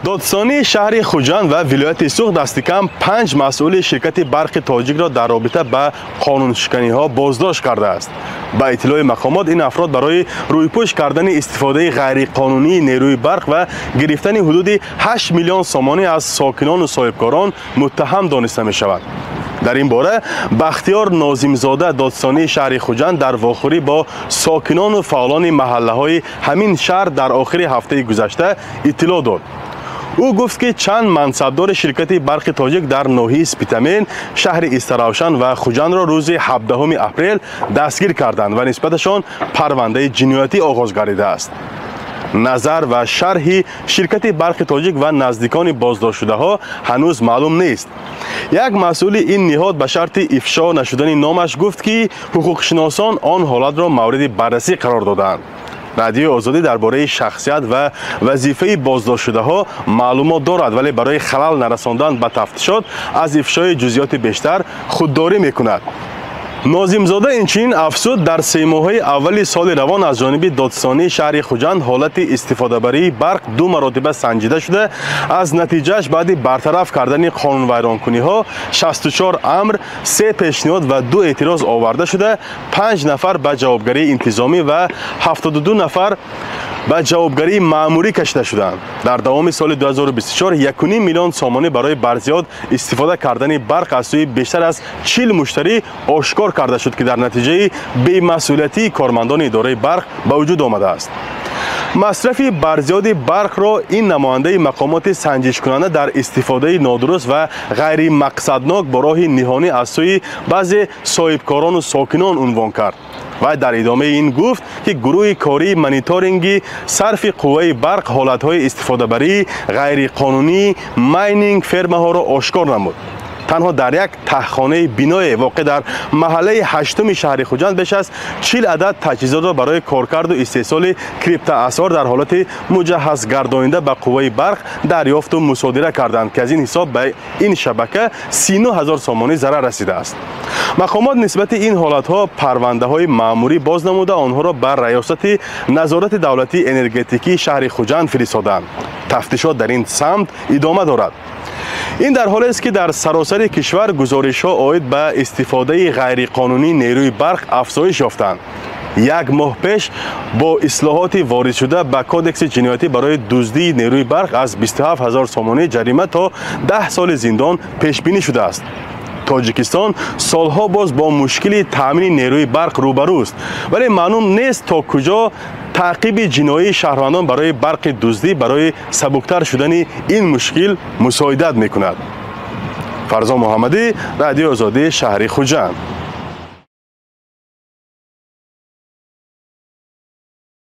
Додсонии шаҳри Хуҷанд ва вилояти Суғд дасти кам 5 масъули ширкати барқи тоҷикро дар робита ба қонуншиканиҳо боздошт кардааст. Ба иттилои мақомот, ин афрод барои рӯйпӯш кардани истифодаи ғайриқонунии нерӯи барқ ва гирифтани ҳудуди 8 миллион сомонӣ аз сокинону соҳибкорон муттаҳам дониста мешавад. Дар ин бора Бахтиёр Нозимзода, додсонии шаҳри Хуҷанд, дар вохӯрӣ бо сокинону фаъолони маҳаллаҳои ҳамин шаҳр дар охири ҳафтаи гузашта иттилоъ дод. Ӯ гуфт, ки чанд мансабдори ширкати барқи тоҷик дар ноҳияи Спитамен, шаҳри Истаравшан ва Хуҷандро рӯзи 17 апрел дастгир карданд ва нисбаташон парвандаи ҷиноятӣ оғоз гардидааст. Назар ва шарҳи ширкати барқи тоҷик ва наздикони боздоштшудаҳо ҳанӯз маълум нест. Як масъули ин ниҳод ба шарти ифшо нашудани номаш гуфт, ки ҳуқуқшиносон он ҳолатро мавриди баррасӣ қарор додаанд. Радиои Озодӣ дар бораи шахсият ва вазифаи боздоштшудаҳо маълумот дорад, вале барои халал нарасондан ба тафтишот аз ифшои ҷузъиёти бештар худдорӣ мекунад. Нозимзода инчунин афзуд, дар 3 моҳаи аввали соли равон аз ҷониби додсонии шаҳри Хуҷанд ҳолати истифодабарии барқ ду маротиба санҷида шуда, аз натиҷааш баъди бартараф кардани қонунвайронкуниҳо 64 амр, се пешниҳод ва ду эътироз оварда шуда, панҷ нафар ба ҷавобгарии интизомӣ ва 72 нафар ба ҷавобгарии маъмурӣ кашида шуданд. Дар давоми соли 2024 1,5 миллион сомонӣ барои барзиёд истифода кардани барқ аз сӯи бештар аз 40 муштарӣ ошкор карда шуд, ки дар натиҷаи бемасъулиятии кормандони идораи барқ ба вуҷуд омадааст. Масрафи барзиёди барқро ин намояндаи мақомоти санҷишкунанда дар истифодаи нодуруст ва ғайримақсаднок бо роҳи ниҳонӣ аз сӯи баъзе соҳибкорону сокинон унвон кард. Вай дар идомаи ин гуфт, ки гурӯҳи кории мониторинги сарфи қувваи барқ ҳолатҳои истифодабарии ғайриқонунии майнинг фермаҳоро ошкор намуд. Танҳо дар як таҳхонаи биное, воқеъ дар маҳаллаи ҳаштуми шаҳри Хуҷанд, беш аз 40 адад таҷҳизотро барои коркарду истеҳсоли криптоасъор дар ҳолати муҷаҳҳазгардонида ба қувваи барқ дарёфту мусодира карданд, ки аз ин ҳисоб ба ин шабака 39 000 сомонӣ зарар расидааст. Мақомот нисбати ин ҳолатҳо парвандаҳои маъмурӣ боз намуда, онҳоро ба Раёсати назорати давлатии энергетикии шаҳри Хуҷанд фиристоданд. Тафтишот дар ин самт идома дорад. Ин дар ҳолест, ки дар саросари кишвар гузоришҳо оид ба истифодаи ғайриқонунии нерӯи барқ афзоиш ёфтанд. Як моҳ пеш бо ислоҳоти воридшуда ба Кодекси ҷиноятӣ барои дуздии нерӯи барқ аз 27 ҳазор сомонӣ ҷарима то 10 соли зиндон пешбинӣ шудааст. Тоҷикистон солҳо боз бо мушкили таъмини нерӯи барқ рӯбарӯст, вале маълум нест, то куҷо таъқиби ҷиноии шаҳрвандон барои барқи дуздӣ барои сабуктар шудани ин мушкил мусоидат мекунад. Фарзон Муҳаммадӣ, Радиои Озодӣ, шаҳри Хуҷанд.